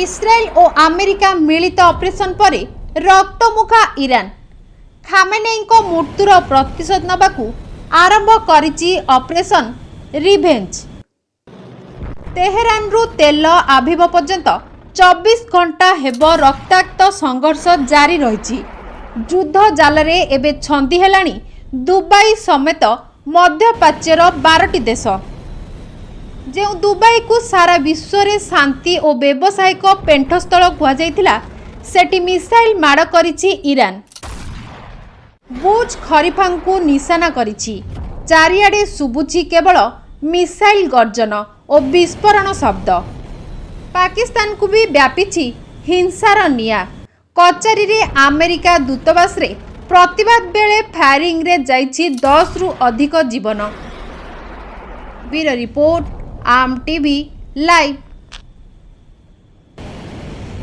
Israel ଓ America ମିଳିତ operation ପରେ ରକ୍ତମୁଖା Iran. ଖାମେନେଇଙ୍କ ମୃତ୍ୟୁର ପ୍ରତିଶୋଧ ନେବାକୁ ଆରମ୍ଭ କରିଛି ଅପରେସନ ରିଭେଞ୍ଜ। ତେହେରାନରୁ ତେଲ ଆଭିବ ପର୍ଯ୍ୟନ୍ତ 24 ଘଣ୍ଟା ହେବ ରକ୍ତାକ୍ତ ସଂଘର୍ଷ ଜାରି ରହିଛି। ଯୁଦ୍ଧ ଜାଲରେ ଏବେ ଛନ୍ଦି ହେଲାଣି ଦୁବାଇ ସମେତ ମଧ୍ୟପ୍ରାଚ୍ୟର 12ଟି ଦେଶ। ଯେଉଁ ଦୁବାଇକୁ ସାରା ବିଶ୍ୱରେ ଶାନ୍ତି ଓ ବ୍ୟବସାୟିକ ପେଣ୍ଠସ୍ଥଳ କୁହାଯାଇଥିଲା, ସେଠି ମିସାଇଲ ମାଡ଼ କରିଛି ଇରାନ। ବୁର୍ଜ ଖଲିଫାଙ୍କୁ ନିଶାନା କରିଛି। ଚାରିଆଡ଼େ ଶୁଭୁଛି କେବଳ ମିସାଇଲ ଗର୍ଜନ ଓ ବିସ୍ଫୋରଣ ଶବ୍ଦ। ପାକିସ୍ତାନକୁ ବି ବ୍ୟାପିଛି ହିଂସାର ନିଆଁ। କରାଚିରେ ଆମେରିକା ଦୂତାବାସରେ ପ୍ରତିବାଦ ବେଳେ ଫାୟାରିଂରେ ଯାଇଛି 10ରୁ ଅଧିକ ଜୀବନ। ବ୍ୟୁରୋ ରିପୋର୍ଟ, ଆମ ଟିଭି ଲାଇଭ୍।